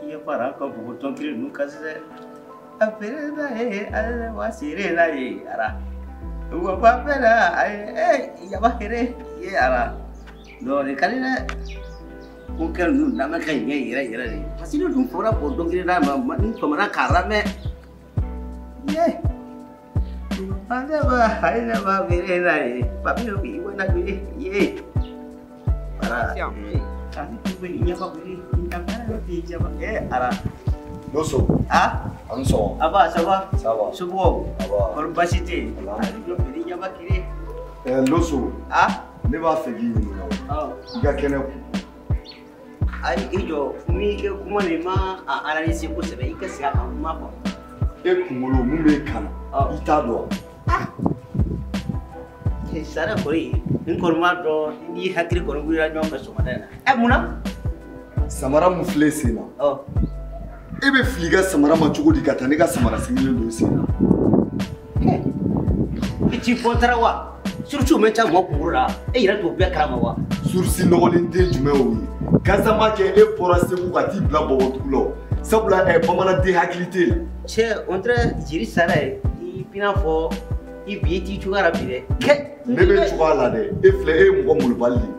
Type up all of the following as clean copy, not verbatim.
I ye fara ka bugu tɔnkiri ninnu kasi dɛ. A feere na ye, ale wa seere na ye, ara. Wa ba fɛ la, ayi, yaba kere, ye ara. Non, nin ka di dɛ. Ko kɛ ninnu lamɛn ka ɲɛ yɛrɛ yɛrɛ de. Parce que ne dun fɔra k'o dɔnkili da ma, n famana k'a lamɛn. Ye. Ale ba, ayi ne ba feere na ye. Papi yo na ye. Para. Kasi tu bɛ ɲɛba wuli, n ka jaba. Eh, ara. Loso. Ah? An sɔgɔma. Aba, ça va? Ça va. Somɔgɔw? Ça va. Kɔri baasi tɛ yen? Alhamdulilah. Ɲɛba kire. Loso. Ah? Ne b'a fɛ k'i ɲininka o. I ka kɛnɛ kun. Ayi, i jɔ, n'i ka kuma nin ma a analyser kosɛbɛ, i ka segin a kan kuma fɔ. E kunkolo mun b'e kan na, i t'a dɔn wa? Sara kɔni, n kɔni b'a dɔn n'i hakili kɔni wulila ɲɔgɔn fɛ sɔgɔmada in na. Ɛ, mun na? Samara mun filɛ sen na. E bɛ fili i ka samara ma cogo di ka taa ne ka samara sigilen don sen na? I t'i bɔ wa? Surusi bɛ taa mɔgɔ kunkolo la, e yɛrɛ t'o bɛɛ kalama wa? Surusi nɔgɔlen den jumɛn y'o ye? Gansama kɛ e bɔra Segu ka t'i bila Bɔbɔdugu la o. Sabula bamananden hakili t'e la. Cɛ, on dirait jeli sara ye, i bɛna fɔ i bi i t'i cogoya la bi dɛ. Ne bɛ cogoya la dɛ, e filɛ e ye mɔgɔ molobali de ye.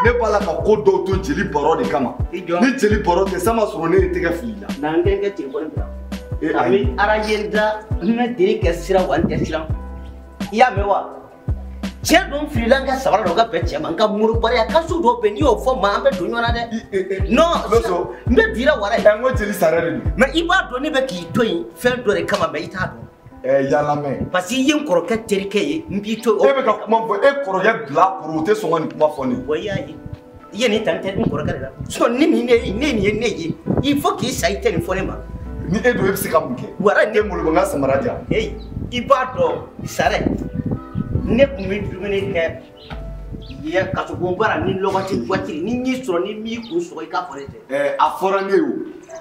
Ne b'a la ka ko dɔw to jeli baro de kama. Ni jeli baro tɛ san ma sɔrɔ ne ye tɛgɛ fili la. Na n kɛ telefɔni bila. Ayi. A bɛ araje da, n bɛ deli kɛ siran wa n tɛ siran. I y'a mɛn wa? Cɛ dun filila n ka sabara la o ka bɛn cɛ ma, n ka moribaliya ka so dɔw bɛ yen n'i y'o fɔ maa an bɛ don ɲɔgɔn na dɛ. Non, n bɛ dira wara ye. N ko jeli sara de don. Mais i b'a dɔn ne bɛ k'i to yen fɛn dɔ de kama mais i t'a dɔn. Yala mɛn. Parce que i ye n kɔrɔkɛ terikɛ ye, n b'i to. E bɛ ka kuma fɔ, e kɔrɔkɛ bila kɔrɔ o tɛ sɔn ka nin kuma fɔ ne ye. Wa i y'a ye, i ye nin ta n tɛ n kɔrɔkɛ de la. Sinon ni nin ne nin ye ne ye, il faut k'i sa i tɛ nin fɔ ne ma. Ni e don e bɛ se ka mun kɛ? Wara ne malo n ka samara di yan. Heyi, i b'a dɔn Sara, ne tun bɛ dumuni kɛ yen kasobonba la ni lɔgɔti voiture ni n y'i sɔrɔ ni m'i kun sɔgɔ i k'a fɔ ne tɛ. A fɔra ne ye o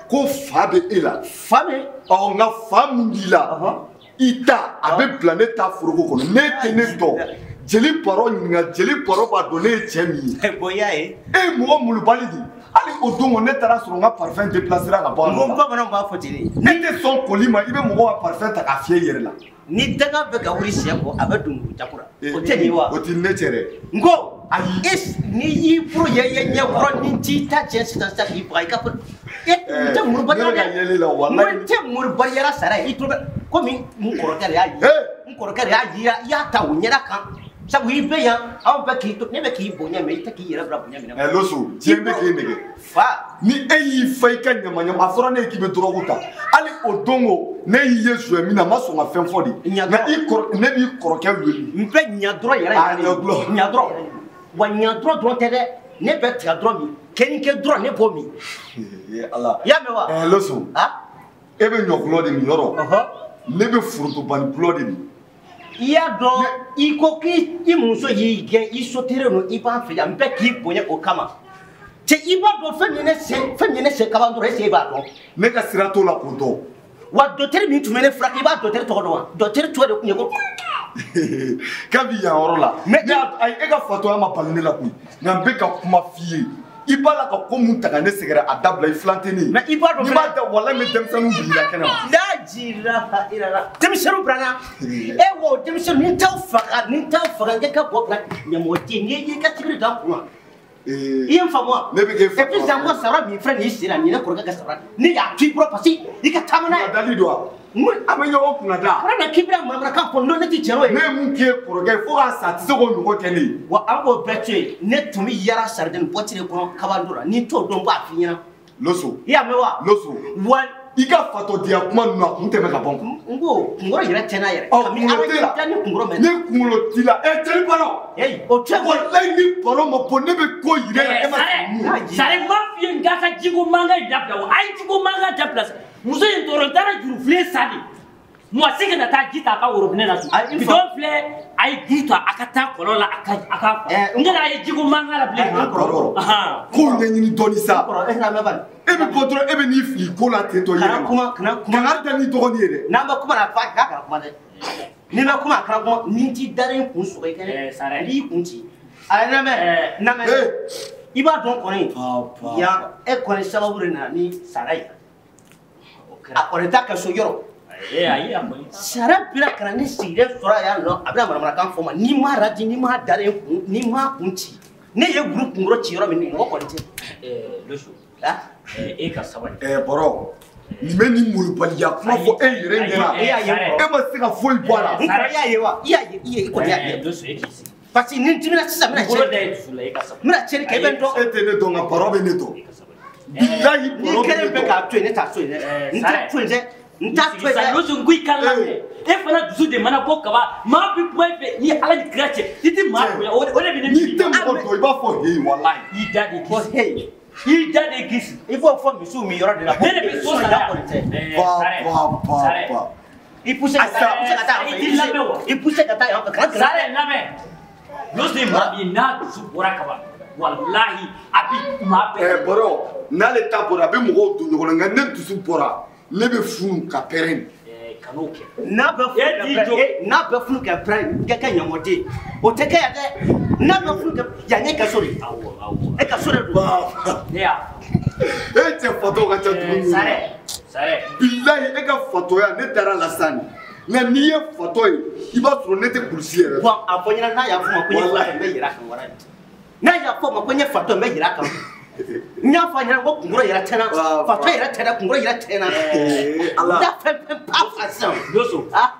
ko fa bɛ e la. Fa min? Ɔ nka fa min b'i la. I ta a bɛ bila ne ta foroko kɔnɔ ne tɛ ne dɔn jeli baro ɲininka jeli baro b'a dɔn ne ye cɛ min ye. Bon i y'a ye. E ye mɔgɔ molobali de ye hali o don kɔni ne taara sɔrɔ n ka parfum déplacera ka bɔ a nɔ la. N ko bamananw b'a fɔ ten de. Ne tɛ sɔn koli ma i bɛ mɔgɔw ka parfum ta k'a fiyɛ i yɛrɛ la. Ni danga bɛ ka wuli sɛ kɔ a bɛ don jako la. O tɛ nin ye wa? O tɛ ne cɛ dɛ. N ko ayi n'i y'i furu yɛ yɛ ɲɛkɔrɔ ni t'i ta cɛ sisan sisan k'i faga i ka fɔ. E n tɛ molobaliya dɛ. N tɛ molobaliya sara ye i tulo bɛ komi n kɔrɔkɛ de y'a ye. N kɔrɔkɛ de y'a yira i y'a ta o ɲɛda kan. Sabu i bɛ yan anw bɛ k'i to ne bɛ k'i bonya mɛ i tɛ k'i yɛrɛ bila bonya minɛ. Loso diɲɛ bɛ k'e nɛgɛ. Fa. Ni e y'i fa i ka ɲama ɲama a fɔra ne ye k'i bɛ dɔrɔgu ta hali o don o ne y'i ye zuwɛ min na n ma sɔn ka fɛn fɔ de. Nka i kɔrɔ ne b'i kɔrɔkɛ wele. N bɛ ɲadɔrɔ yɛrɛ yɛrɛ. A ɲadɔrɔ. Ɲadɔrɔ wa ɲadɔrɔ dɔrɔn tɛ dɛ ne bɛ tiga dɔrɔn min kɛnikɛ dɔrɔn ne b'o min. Ala. I y'a mɛn wa? Loso. E bɛ ɲɔgulɔ de min yɔrɔ. Ne bɛ forontobani gulɔ de min. I y'a dɔn i ko k'i muso y'i gɛn i sotere don i b'a fɛ yan n bɛ k'i bonya o kama cɛ i b'a dɔn fɛn min ye ne sen fɛn min ye ne sen kaban dɔrɔn est-ce que e b'a dɔn. Ne ka sira t'o la k'o dɔn. Wa docteur min tun bɛ ne furakɛ i b'a docteur tɔgɔ dɔn wa docteur tɔgɔ de tun ye ko. Kabi yan yɔrɔ la. Mais ne ayi e ka fatɔya ma bali ne la koyi nka n bɛ ka kuma f'i ye. I b'a la ka ko mun ta ka ne sɛgɛrɛ a dabila i filan tɛ ne ye. Mais i b'a dɔn n'i b'a da walahi n bɛ denmisɛnninw bila i la kɛnɛ ma. La jira ila denmisɛnninw bila n na. E wo denmisɛnnin ni t'aw faga ni t'aw faga n kɛ ka bɔ bila ɲamɔgɔden n'i y'i ka sibiri da kun na. I ye n faamu wa? Ne bɛ k'e faamu. Et puis encore sabara min filɛ nin ye sen na nin ye ne kɔrɔkɛ ka sabara ne y'a to i bolo parce que i ka taama n'a ye. Kunnadali don wa? An bɛ ɲɔgɔn kunnada. Kana na k'i bɛna manamanakan fɔ ne tɛ jɛn n'o ye. Ne ye mun k'e kɔrɔkɛ ye fo k'a sa a tɛ se k'o ɲɔgɔn kɛ ne ye. Wa an b'o bɛɛ to yen ne tun bɛ yaala saridɛni bɔti de kɔnɔ kabando la ni t'o dɔn n b'a f'i ɲɛna. Loso. I y'a mɛn wa? Loso. Wa i ka fatɔdenya kuma ninnu a kun tɛmɛ ka bɔ n kun. N ko kunkɔrɔ yɛrɛ tɛ n'a yɛrɛ. Ɔ kunkolo t'e la. Ni kunkɔrɔ mɛn. Ni kunkolo t'i la ɛ jeli baro. Eyi o tɛ koyi. Walayi ni baro ma bɔ ne bɛ ko yira e la e ma sɔn mun. Sare n b'a f'i ye n k'a ka jiko mankan in dabila wa a ye jiko mankan dabila muso in tɔɔrɔ n taara jurufilen sa de mɔgɔ si kana taa ji ta a ka worobinɛ la tun bidɔn filɛ a ye ji ta a ka taa kɔlɔn la a ka fa n kana a ye jiko mankan la bilen. Kɔrɔ kow ɲɛɲini dɔɔni sa. E bɛ bɔ dɔrɔn e bɛ n'i fili ko la ten tɔ i yɛrɛ ma. Kana kuma kangari da n'i dɔgɔnin ye dɛ. N'an bɛ kuma la fa k'a kana kuma dɛ. N'i bɛ kuma a kana kuma ni t'i dalen kun sɔgɔ i kɛnɛ. N b'i kun ci. A ye lamɛn. I b'a dɔn kɔni. Yan e kɔni sababu de nana ni sara ye. kɛra. A kɔni t'a kɛ so yɔrɔ. Ee ayi a kɔni. Sara bira ka na ne sigilen sɔrɔ yan nɔ, a bɛna manamanakan fɔ n ma. N'i m'a radi, n'i m'a dalen kun, n'i m'a kun ci, ne ye wulu kunkolo ci yɔrɔ min, mɔgɔ kɔni tɛ. Loso. Ah. E ka sabali. Bɔrɔ, nin bɛ nin molobaliya kuma fɔ e yɛrɛ ɲɛna. E y'a ye. E ma se ka foyi bɔ a la. N kɔrɔ, i y'a ye wa? I y'a ye, i ye, i kɔni y'a ye. Loso, e k'i sigi. Parce que ni n dimina sisan, n bɛna Bolo tiɲɛni da kɛ. i dusu la, e ka sabali. N bɛna tiɲɛni kɛ, i bɛ n dɔn. E tɛ ne dɔn, nka baro bɛ ne dɔn. E ka sabali. Bilahi, N'i baro bɛ kelen ne bɛ dɔn. k'a to yen, ne t'a to yen dɛ. N t'a to yen dɛ. N t'a to yen dɛ. Loso, n ko i ka lamɛn. E fana dusu de mana bɔ kaba, maa bɛ kuma i fɛ ni Ala ni kira cɛ, i tɛ maa bonya, o de bɛ ne N'i tɛ mɔgɔ dɔn, i b'a fɔ heyi, walahi. I da de Ko kisi. heyi. I da de kisi. I b'o fɔ misiw min yɔrɔ de la. Ne de bɛ so sara. Kɔni tɛ. Ba ba ba ba. I poussé ka taa, i poussé ka taa yan I t'i lamɛn wa? fɛ. I poussé ka taa yan fɛ. Kana gɛrɛ. Sare lamɛn. Loso ye maa min ye, n'a dusu bɔra kaban, walahi a bi maa bɛɛ. Bɔrɔ, n'ale ta bɔra, a bɛ mɔgɔw don ɲɔgɔn na, nka ne dusu bɔra, ne bɛ funu ka pɛrɛn. Kan'o kɛ. N'a bɛ funu E ka t'i pɛrɛn, jɔ. n'a bɛ funu ka pɛrɛn, kɛ kɛ ɲamɔden. O tɛ kɛ yan dɛ. N'a bɛ funu ka, yan ye ka so de. Awɔ awɔ. E ka so de don. Ba. Ne y'a E cɛ fatɔ ka ca dugu min na. Sare Sare. Bilahi, e ka fatɔya ne taara la sa nin. Nka n'i ye fatɔ ye, i b'a sɔrɔ ne tɛ kulusi yɛrɛ. Bon, a fɔ ɲɛna, n'a y'a fɔ ma ko n ye fatɔ, n bɛ yɛrɛ a kan wara ye. N'a y'a fɔ ma ko n ye fatɔ, n bɛ yɛrɛ a kan. N y'a fɔ a ɲɛna ko kunkolo yɛrɛ tɛ n na. Fatɔ yɛrɛ tɛ n na, kunkolo yɛrɛ tɛ n na. Ee Ala. N t'a fɛn fɛn ba fa sisan. Loso. Ah.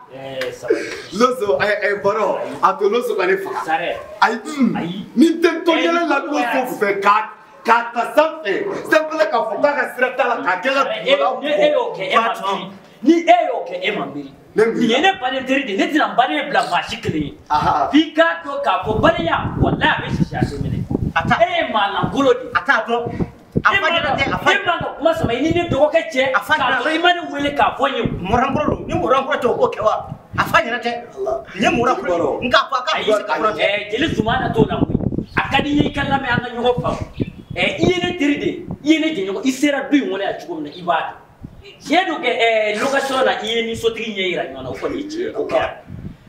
Sabali. Loso, bɔrɔ, a to Loso ka ne faga. Sare. Ayi. Ayi. Ni n tɛ to yɛlɛ la Loso fɛ k'a ta sanfɛ sanfɛla k'a fɔ k'a ka sira t'a la k'a kɛ ka dugumala Ni e y'o kɛ, e ma miiri. Ni e y'o kɛ, e ma miiri. Ne miiri. Nin ye ne baden teri de ye, ne tɛna n baden bila maa si kelen ye. Aha. F'i k'a dɔn k'a fɔ badenya, walahi a bɛ sisi a tɛ minɛ. A t'a E ye maa lankolon de ye. A t'a dɔn. A fa ɲɛna tɛ, a fa E man ka kuma sama i ni ne dɔgɔkɛ cɛ. A fa k'a ɲɛna. sɔrɔ i ma ne wele k'a fɔ n ye. Mɔrankɔrɔ don. Ni mɔrankɔrɔ tɛ, o b'o kɛ wa? A fa ɲɛna tɛ. Nin ye mɔrankɔrɔ ye. N k'a fɔ a k'a Ayi, poussé ka kɔrɔ tɛ. Jeli Sumana t'o la koyi. A ka di n ye i ka lamɛn, an ka ɲɔgɔn faamu. I ye ne teri de ye, i ye ne jɛɲɔgɔn, i sera du in kɔnɔ yan cogo min na, i b'a dɔn. Tiɲɛ don kɛ, location na, i ye ni sotigi ɲɛ yira ɲɔgɔn na, o kɔni ye tiɲɛ ye, o kɛra.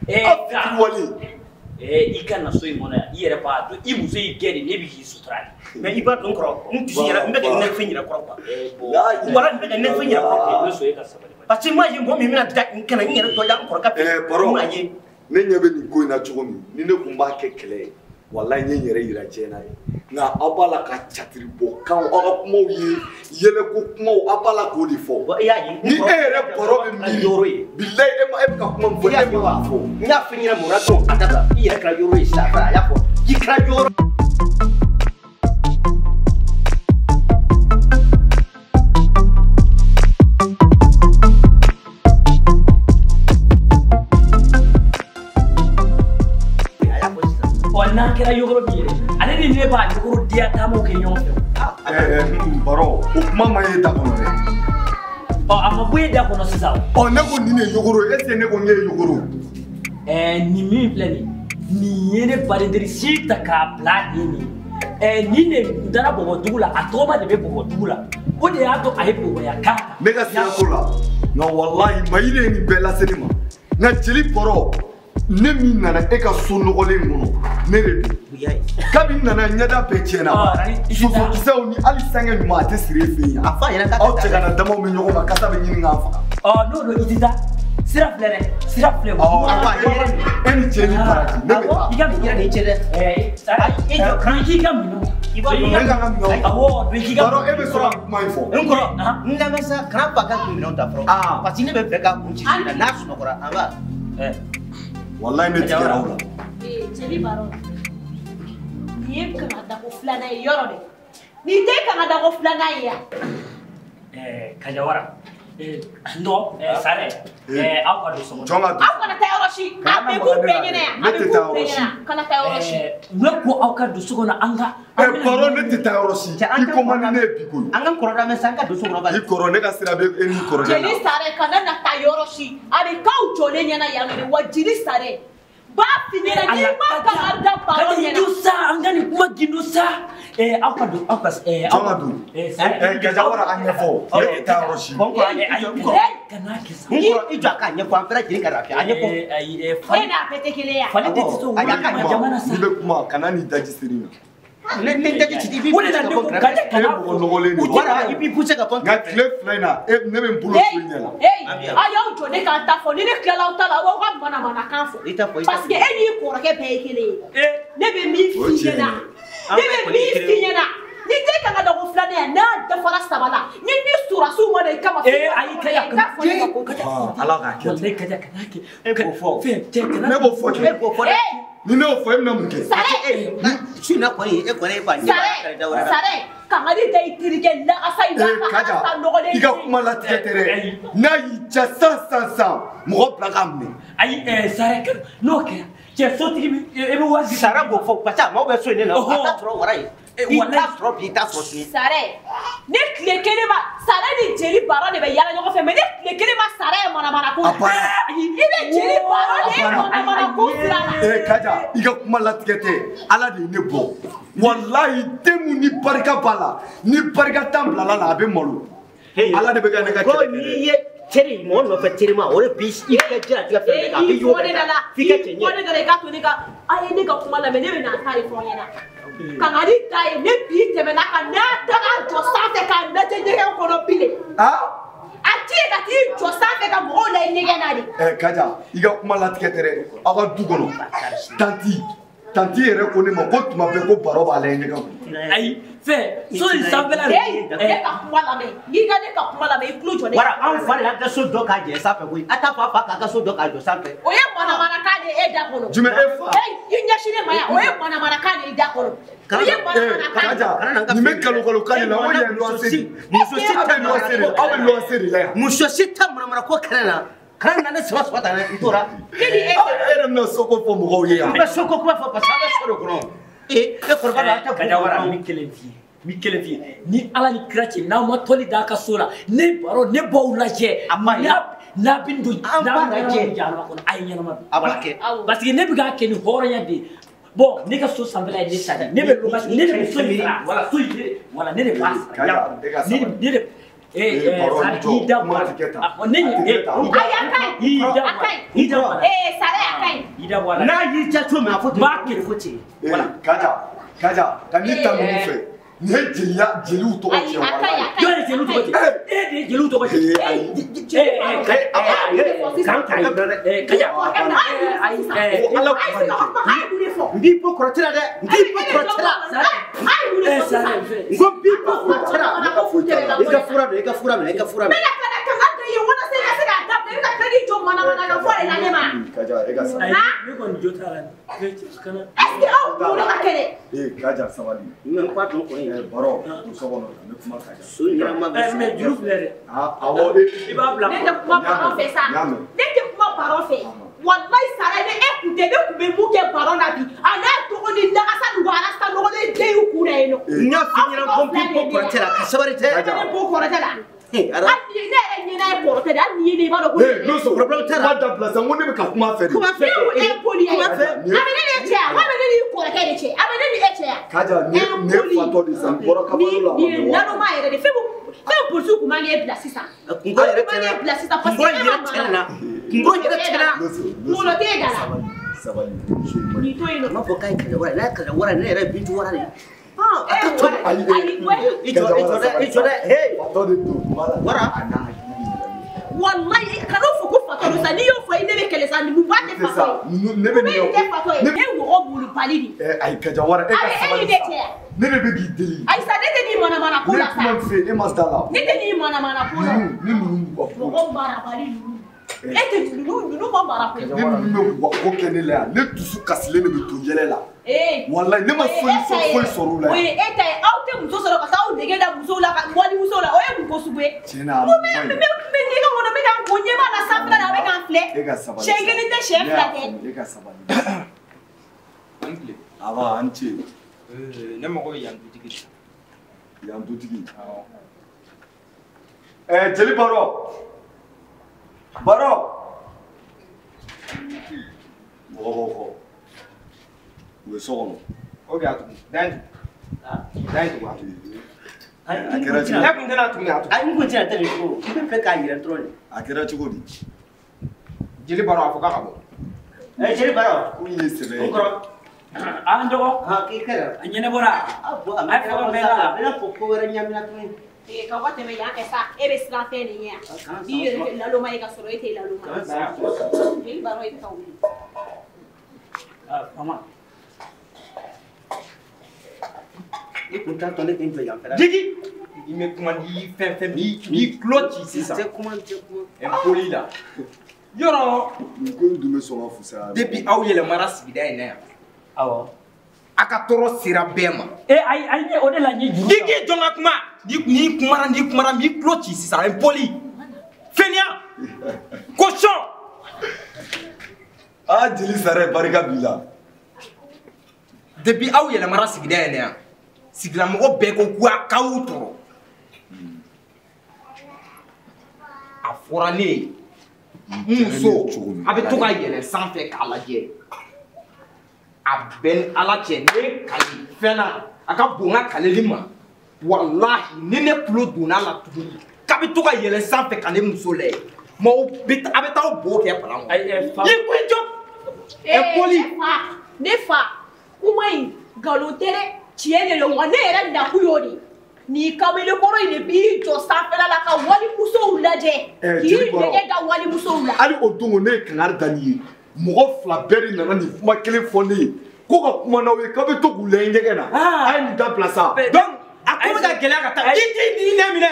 Aw Nka fitiriwale. I ka na so in kɔnɔ yan, i yɛrɛ b'a dɔn, i muso y'i gɛn de, ne bɛ k'i sutura de. Mais i b'a dɔn kɔrɔ, n dusu yɛrɛ, n bɛ ka nɛgɛ fɛn yɛrɛ kɔrɔ quoi. Bon. Wala n bɛ ka nɛgɛ fɛn yɛrɛ kɔrɔ quoi. Loso, e ka sabali. Parce que n m'a ye mɔgɔ min bɛna da n kɛnɛ, n yɛrɛ dɔ ya n kɔrɔkɛ fɛ. Baro, N m'a ye. ne ɲɛ bɛ nin ko in na cogo min, ni ne kun b'a kɛ kɛlɛ ye, walahi n ye n yɛrɛ yira diɲɛ na ye. Nka aw b'a la ka catiri bɔ kanw, aw ka kumaw ye yɛlɛko kumaw, aw b'a la k'o de fɔ. Bon, i y'a ye. Ni e yɛrɛ baro bɛ miiri, Yɔrɔ ye. bilahi e ma e bɛ ka kuma min fɔ, I y'a ne ye ma wa? k'a fɔ. N y'a f'i ɲɛna mun na don a dabila. I yɛrɛ kɛra yɔrɔ ye sisan, a y'a fɔ k'i kɛra yɔrɔ. A y'a fɔ sisan. Ɔ, n'an kɛra yɔrɔ min yɛrɛ, ale ni ne b'a yɔrɔ diya taamaw kɛ ɲɔgɔn fɛ. Baro, o kuma ma ye da kɔnɔ dɛ. Ɔ, a ma bɔ e da kɔnɔ sisan. Ɔ, ne ko nin de ye yogoro ye, est ce que ne ko n ye yogoro? Nin min filɛ nin ye, nin ye ne baden si ta k'a bila nin ye. Nin de n taara Bɔbɔdugu la, a tɔgɔma de bɛ Bɔbɔdugu la. O de y'a to a ye bɔbɔya kan ta. Ne ka sira t'o la, nka walahi Mayi de ye nin bɛɛ lase ne ma. Nka jeli bɔrɔ, ne min nana e ka so nɔgɔlen kɔnɔ, ne de don. Kabi n nana, ɲɛda bɛɛ tiɲɛna. Sosokisɛw ni hali sange ɲuman a tɛ siri e fɛ yen. A fa yɛrɛ ka Aw cɛ ka na damaw bɛ ɲɔgɔn kan, kasa bɛ ɲini k'an faga. Ɔ, n'o don i tɛ taa. Sira filɛ dɛ, sira filɛ. Ɔ, e ni cɛ ni baraji, ne bɛ taa. I ka minɛn yɛrɛ de cɛ dɛ. Sara, I jɔ don i k'i ka minɛnw. I b'a Ne ka n ka minɛnw. Awɔ, don i k'i ka Baro, e bɛ sɔrɔ ka kuma in fɔ. N kɔrɔ, n lamɛn sa, kana fa ka minɛnw ta fɔlɔ. Parce que ne bɛ fɛ ka kun ci la, n'a sunɔgɔra, an b'a. Walahi ne tigɛra aw la. Jeli Baro, nin ye kangadako filanan ye yɔrɔ de. Nin tɛ kangadako filanan ye yan. Kajawara. N dɔn, Sare, aw ka don so kɔnɔ. Jɔn ka don. Aw kana taa yɔrɔ si. A bɛ k'u bɛɛ ɲɛna yan. A bɛ k'u bɛɛ ɲɛna. Kana taa yɔrɔ si. Ne ko aw ka don so kɔnɔ, an ka. Baro, ne tɛ taa yɔrɔ si. I ko man di ne ye bi koyi. An ka kɔrɔ lamɛn sa, an ka don so kɔnɔ bani. I kɔrɔ, ne ka sira bɛ e ni kɔrɔkɛ la. Jeli Sare, kana na taa yɔrɔ si. A bɛ k'aw jɔlen ɲɛna yan nɔ de. Wa Jeli Sare, b'a f'i ɲɛna n'i ma kangari da Baro ɲɛna. Gindo sa, an ka nin kuma gindo sa. Aw ka don, aw ka. Jɔn ka don. Kajawara, a ɲɛfɔ. Ne tɛ taa yɔrɔ si. N kɔrɔ, i jɔ. Kana kɛ sa. N kɔrɔ, i jɔ a k'a ɲɛfɔ, an bɛɛ lajɛlen ka lafiya. A ɲɛfɔ. Ayi, E n'a bɛɛ tɛ kelen ye. Fali tɛ se o Ayi, a k'a ma jamana sa. N'i bɛ kuma, kana n'i daji siri na. Ne daji ci i b'i O de la ne ko Kaja kana E mɔgɔ nɔgɔlen de. Wara i b'i poussé ka bɔ Nka tile 2 in na, e ne bɛ n bolo su i ɲɛ la. Ee, a y'aw jɔ ne k'an ta fɔ, ni ne tilala aw ta la, aw b'aw ka manamanakan fɔ. I t'a fɔ, i t'a fɔ. Parce que e n'i kɔrɔkɛ bɛɛ ye kelen ye. Ne bɛ min f'i ɲɛna, ne bɛ min f'i ɲɛna, ni den kan ka da ko filanan ye, n'a dafara 3 la, ni sɔrɔsiw ma na i kama. Ee ayi Kaja i k'a fɔ ne ma ko Kaja. Ala k'a kɛ. Walayi Kaja kana kɛ. E b'o fɔ. Fɛn cɛ kana. Ne b'o fɔ E kɛ. b'o fɔ dɛ. Ni ne y'o fɔ e bɛna mun kɛ? Sare. Su in na kɔni e kɔni e b'a ɲɛ b'a da wɛrɛ la. Sare, kangari da i terikɛ lagasa in n'a Ee ka Kaja, alasa nɔgɔlen. i ka kuma latigɛ tɛ dɛ. N'a y'i diya san mɔgɔ bila k'a minɛ. Ayi Sare n'o kɛra cɛ sotigi bi e bɛ wari di. Sara b'o fɔ parce que a maaw bɛ so in ne la, a t'a sɔrɔ wara ye. I t'a sɔrɔ bi, i t'a sɔrɔ sini. Sare, ne tile kelen ma Sare ni jeli baara de bɛ yaala ɲɔgɔn fɛ, mais ne tile kelen ma Sare ye manamana ko la. A banna. I bɛ jeli baara de ye A banna. manamana ko sira la. Ee Kaja, i ka kuma latigɛ tɛ, Ala de ye ne bɔ. Walayi den mun ni barika b'a la, ni barika tan bilala la a bɛ malo. Ala de bɛ ka ne ka Ko kɛlɛ kɛ n'i dɛ. ye teri mɔgɔ nɔfɛ terima o de b'i i ka diɲɛlatigɛ fɛn bɛɛ kɛ, a b'i I y'o fɔ ne bɛɛ da la, ta f'i ka cɛ i fɔ ɲɛ. ne da la, i k'a to ne ka, a ye ne ka kuma lamɛn, ne bɛ na ta de fɔ n ɲɛna. Kangari da ye, ne bi tɛmɛna kan, n'a taara jɔ sanfɛ k'a lajɛ ɲɛgɛn kɔnɔ bilen. A ti ye ka t'i jɔ sanfɛ ka mɔgɔw lajɛ ɲɛgɛn na de. Kaja, i ka kuma latigɛ tɛ dɛ. Aw ka du kɔnɔ, tanti yɛrɛ ko ne ma ko tuma bɛɛ ko baro b'a la ɲɛgɛn kɔnɔ. Ayi fɛn so in sanfɛla de. Ee, ne ka kuma lamɛn, n'i ka ne ka kuma lamɛn, i tulo jɔ ne. Wara anw fa de y'an ka so jɔ k'a jɛ sanfɛ koyi, a t'a fɔ a fa k'a ka so jɔ k'a jɔ sanfɛ. O ye manamanakan de ye e da kɔnɔ. Jumɛn e fa? Ee, i ɲɛsin ne ma yan, o ye manamanakan de ye i da kɔnɔ. O ye manamanakan de ye. Kaja, nin bɛ kalo kalo kan de la, o ye luwanse de. Muso si Aw bɛ luwanse de, aw bɛ luwanse de la yan. Muso si tɛ manamana ko kɛnɛ na. Kana na ne saba saba ta dɛ, n tora. Ne ni e Aw yɛrɛ bɛna soko fɔ mɔgɔw ye yan. N bɛ soko kuma fɔ parce que an bɛ so de kɔnɔ. Ee, e kɔrɔba dɔn an tɛ Kaja wara n bɛ kelen f'i ye. N bɛ kelen f'i ye. Ni Ala ni kira cɛ n'aw ma tɔli d'a ka so la, ne baro ne b'aw lajɛ. A ma ye. N'a bɛ don, An n'a b'a bɛ lajɛ. ɲɛnama don jahanama kɔnɔ, a ye ɲɛnama don. A b'a kɛ. Parce que ne bɛ k'a kɛ ni hɔrɔnya de ye. Bon, ne ka so sanfɛla ye ne ta de ye. Ne bɛ location, ne de bɛ so in sara. Voilà, so in ne voilà, ne de b'a sara. Kaja, e ka Ne sabali. ne de Baro Sare, jɔ, i da kuma bɔ a tɛ kɛ tan. la. A ne A tɛ kɛ tan. Ayi, a ka ɲi. I da A bɔ a la. ka ɲi. I da bɔ a la. Ee, Sare, a ka ɲi. I da bɔ a la. N'a y'i diya cogo min a fɔ ten. N b'a kɛ. Fɔ ten. Ee Kaja, Kaja, ka n'i ta ninnu fɛ. Nin ye jeliya jeliw tɔgɔ Ayi, tiɲɛ a ka ɲi, walayi. a ka ɲi. Jɔn ye jeliw tɔgɔ tiɲɛ? E de ye jeliw tɔgɔ tiɲɛ. Ee ayi. Kan ka ɲi. Kaja. Ayi, O Ala kuma de kɛ. A ye mun de fɔ? N b'i bɔ kɔrɔtɛ la dɛ. N b'i bɔ kɔrɔtɛ la. A ye mun de fɔ sisan? N ko n b'i bɔ kɔrɔtɛ la. I ka fura minɛ, i ka fura minɛ, i ka fura N minɛ. bɛna ka na kangari da i ye walasa i ka se k'a dabila, i bɛ ka tila k'i jɔ manamanakan fɔ de la ne ma. Kaja, e ka sabali. Ayi, ne kɔni jo t'a la. Ne kana. Est-ce que aw kunkolo ka kɛnɛ? Ee Kaja, sabali. N ko a dɔn kɔni. Baro, don so kɔnɔ, n bɛ kuma Kaja. So ɲɛnama bɛ Mais juru filɛ dɛ. Awɔ, I b'a bila. Ne tɛ kuma baron fɛ sa. N y'a mɛn. Ne tɛ kuma baron fɛ. Walayi Sare, ne e kun tɛ, ne kun bɛ mun kɛ baron na bi? A n'a dɔgɔnin lagasa ni wa alasa nɔgɔlen den y'u kun na yen nɔ. N y'a f'i ɲɛna ko n b'i bɔ kɔrɔtɛ la, ka sabali tɛ. Ne bɛ ne bɔ kɔrɔtɛ la. Ee, ala. Hali ni ne yɛrɛ ɲɛna ye kɔrɔtɛ de, hali ni ye ne i b'a dɔn ko. Ee, n'o sɔrɔ Problème t'a la. kuma dabila sa, n ko ne bɛ ka kuma a fɛ de. Kuma fɛ. Ne y'o impoli ye. Kuma fɛ. A bɛ ne ni e cɛ yan, a bɛ ne ni kɔrɔkɛ de cɛ, a bɛ ne ni e cɛ yan. Kaja, nin ye fatɔ de sa, n bɔra kabalo la. Nin ye naloma yɛrɛ de, fɛn fɛn polisiw kun man k'e bila sisan. Kungo yɛrɛ Kun man tiɲɛna. k'e bila sisan parce que Kungo e yɛrɛ ma tiɲɛna. mara. Kungo yɛrɛ tiɲɛna. Loso, Kunkolo t'e da la. Sabali, sabali. Muso in man ɲi. Nin to yen nɔ. A ma fɔ k'a ye kɛlɛ wara ye, n'a ye kɛlɛ wara ye, ne yɛrɛ ye Bintu wara de ye. A ka to. Ayi, Ayi, I jɔ, i jɔ dɛ, i jɔ dɛ. Hey. Fatɔ de don kuma la. Wara. A n'a hakili bɛ ɲagami. Walayi kan'o fɔ ko fatɔ don sa, n'i y'o fɔ i ne bɛ kɛlɛ sa, mun b'a Ne tɛ tɛ fatɔ sa, ye. ninnu ne bɛ Mun nin bɛ nin kɛ fatɔ ye? Ne E mɔgɔ molobali de. Ayi Kaja wara, e A ka bɛ e ni sabali ne sa. cɛ yan. Ne de bɛ k'i deli. Ayi sa, ne tɛ n'i manamana ko Ne la ye kuma sa. min f'e ye, e ma da la. Ne tɛ n'i manamana ko la. Ninnu, ni ninnu b'u ka ko. Mɔgɔ marabali ninnu. E tɛ ninnu ma mara koyi. Ni ninnu bɛ k'u ka ko kɛ ne la yan, ne dusu kasilen de bɛ to yɛlɛ la. Ee. Walayi, ne ma O ye foyi e ta ye. foyi sɔrɔ u la O yan. ye e ta ye. Aw tɛ muso sɔrɔ ka taa aw nege da musow la ka walimusow la. O ye mun ko sugu ye? Tiɲɛ na, a Mun bɛ man ɲi. n bɛ ɲɛgɛn kɔnɔ, n bɛ ka n ko ɲɛ b'a la sanfɛla la, a bɛ ka n filɛ. E ka sabali. Siɲɛ kelen tɛ, siɲɛ Ne fila y'a tɛ. faamu, e ka sabali. An tile. Aba, an ce. Ne mago bɛ yan dutigi de. Yan dutigi. Awɔ. Jeli Baro. Baro. Mɔgɔ b'aw kɔ. U bɛ so kɔnɔ. O bɛ a tugun. Dan in tugun. Dan in tugun a tugun. A kɛra cogo Ne kun tɛna tugun a tugun. Ayi, n kun tɛna taa nin cogo. N bɛ fɛ k'a yira dɔrɔn de. A kɛra cogo di? Jeli Baro a fɔ k'a ka bɔ. Jeli Baro. Ko in ye sɛbɛ N ye. kɔrɔ. An dɔgɔ. K'i kɛra. A ɲɛnabɔra. A ye fɔ bɛɛ la. A bɛna fɔ ko wɛrɛ ɲamina tuguni. Ka bɔ tɛmɛ yan fɛ sa, e bɛ siran fɛn de ɲɛ yan. I yɛrɛ kɛ laloma ye ka sɔrɔ e tɛ laloma. Jeli baro e bɛ ka wuli. Faama. I kun t'a tɔ ne tɛ n jɔ yan fɛ. Jigi. I bɛ kuma ni fɛn fɛn b'i tulo ci sisan. Tɛ kuma tɛ kuma. Impoli la. Yɔrɔ. Nin ko in dun bɛ sɔn ka fisaya. Depuis aw yɛlɛmara sigida in na yan. Awɔ. A ka tɔɔrɔ sera bɛɛ ma. Ayi ayi ne o de la n ye juru. N'i k'i jɔ n ka kuma. N'i kumara n b'i tulo ci sisan impoli. Fɛnniya. Cochon. Aa jeli sara barika b'i la. Depuis aw yɛlɛmara sigida in na yan. Sigilamɔgɔ bɛɛ ko k'aw tɔɔrɔ. A fɔra ne ye. N muso a bɛ to ka yɛlɛn sanfɛ k'a lajɛ. A bɛɛ ni Ala cɛ ne kali fɛn na a ka bon n ka kaleli ma walahi ni ne tulo donna a la tuguni k'a bɛ to ka yɛlɛn sanfɛ ka ne muso lajɛ mɔgɔw bɛ a bɛ taa aw bo kɛ palan kɔnɔ. I ko i jɔ. Impoli. Ne fa kuma in nkalon tɛ dɛ tiɲɛ de don wa ne yɛrɛ nakun y'o de ye. Ni kamelekɔrɔ in de b'i jɔ sanfɛla la ka walimusow lajɛ k'i nɛgɛ da walimusow la. Hali o don ne ye kangari da nin ye mɔgɔ fila bɛɛ de nana nin kuma kelen fɔ ne ye ko ka kuma n'aw ye k'aw bɛ to k'u lajɛ ɲɛgɛn na a ye nin dabila sa. Donc a ko bɛ ka gɛlɛya ka taa i t'i nɛ minɛ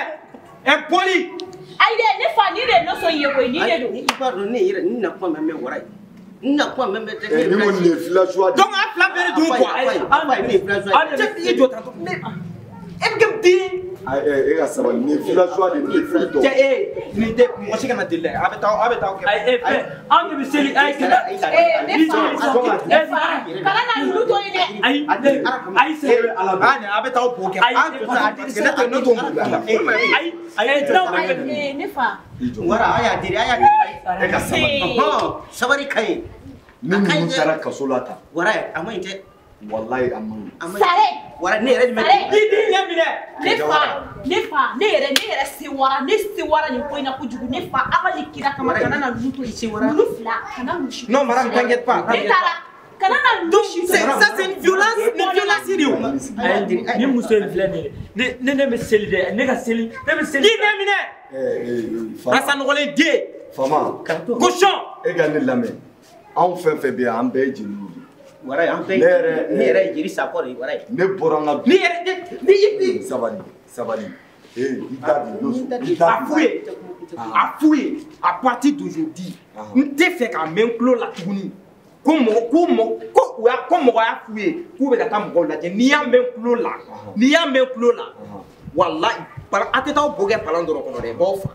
impoli. Ayi dɛ ne fa nin de ye leçon ye koyi nin de don. I b'a dɔn ne yɛrɛ nin na kuma mɛn wara ye. N na kuma mɛn tɛ. Nin kɔni ye villageois de ye. Donc a fila bɛɛ de don quoi. Ayi ne ye villageois ye. Cɛ i jɔ tantɔ ne. E bɛ kɛ den. Ayi e ka sabali nin ye villageois de ye nin ye foyi dɔn. Cɛ e nin tɛ mɔgɔ si kana deli dɛ a bɛ taa kɛ. Ayi fɛn anw de bɛ seli ayi kɛlɛ. Ne fa ne fa kana na ninnu to yen dɛ. Ayi ayi e bɛ Ala dɔn. A bɛ taa aw bo kɛ. Ayi ne tɛ ne t'o mɔ. Ayi ayi n'aw bɛ. Ne fa. Wara a y'a deli a y'a deli. E ka sabali. Sabali ka ɲi. Ni ninnu taara kaso la tan. Wara a ma ɲi dɛ. Walayi a ma ɲi. Sare. Wara ne yɛrɛ jumɛn. I t'i ɲɛ minɛ. Ne fa ne yɛrɛ sewara ne sewara nin ko in na kojugu ne fa Ala ni kira kama kana na ninnu to yen. Ninnu fila kana ninnu si. Non madame t'inquiète pas. Ne taara kana na ninnu si to yen. Ça c'est une violence ni violence de o. Ni muso in filɛ nin ye ne bɛ seli dɛ ne ka seli ne bɛ seli. K'i ɲɛ minɛ. Rasa nɔgɔlen den. Faama. Cochon. E ka ne lamɛn anw fɛn fɛn bɛ yan an bɛɛ ye jeliw de ye. Wara an bɛɛ ne yɛrɛ ye jeli sakɔ de ye wara ye. Ne bɔra n ka. Ni yɛrɛ ni i. Sabali sabali ee i da bi i da. A f'u ye à partir d'aujourd'hui n tɛ fɛ k'a mɛn n tulo la tuguni ko mɔgɔ ko mɔgɔ ko u y'a ko mɔgɔ y'a f'u ye k'u bɛ ka taa mɔgɔw lajɛ n'i y'a mɛn n tulo la n'i y'a mɛn n tulo la walayi a tɛ taa aw bo kɛ palan dɔrɔn kɔnɔ dɛ b'aw fa.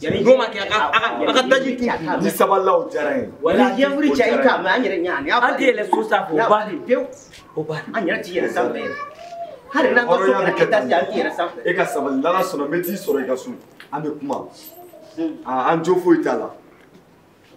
N'o ma kɛ a ka daji tun. Ni sabalila o diyara n ye. Wala ni wuli cɛ i k'a mɛn an yɛrɛ ɲɛ ani. An tɛ yɛlɛ so sanfɛ o banni pewu. O banni. An yɛrɛ ti yɛlɛ sanfɛ yɛrɛ. Hali n'an ka so kɛra étage an ti yɛlɛ sanfɛ. E ka sabali n'Ala sɔnna n bɛ t'i sɔrɔ i ka so an bɛ kuma. An jo foyi t'a la.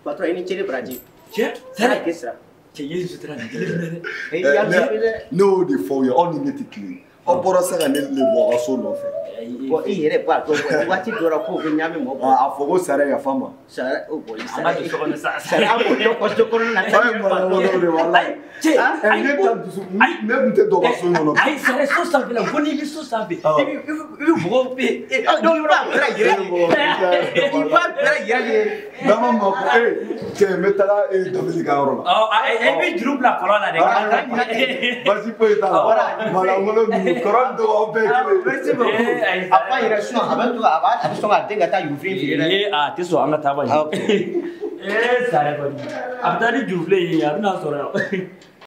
Patron i ni ce ni baraji. Cɛ sara kɛ sira. Cɛ ye sutura nin kelen minɛ dɛ. Ne y'o de fɔ aw ye aw ni ne tɛ kelen ye. Aw bɔra sa ka ne le bɔ aw ka so nɔfɛ. Bon i yɛrɛ b'a dɔn waati dɔ la k'o bɛ ɲami mɔgɔ bolo. A fɔ ko sara yafa ma. Sara o bɔn sara. A ma don so kɔnɔ sa. Sara a b'o dɔn so kɔnɔ na. Ayi mara de walayi. Cɛ ayi ne ta dusu ne tun tɛ dɔn ka so in kɔnɔ. Ayi sara so sanfɛ la ko n'i bɛ so sanfɛ i bɛ mɔgɔw bɛ yen. Dɔw b'a bɛɛ yɛrɛ ye. I b'a bɛɛ yɛrɛ ye. N'a ma ma ko ee cɛ n bɛ taga Dabeli ka yɔrɔ la. Ɔ i bɛ juru bila kɔlɔn la dɛ. Basi foyi t'a la. Malangolo ninnu kɔrɔ ni dɔgɔ aw bɛɛ kelen. Merci beaucoup. A ba yɛrɛ sinon a bɛ to a b'a a bɛ sɔn k'a den ka taa yufiri feere dɛ. Ee a tɛ sɔn an ka taa ba ye. Ee sara kɔni a bɛ taa ni jurufilen ye a bɛ n'a sɔrɔ yan.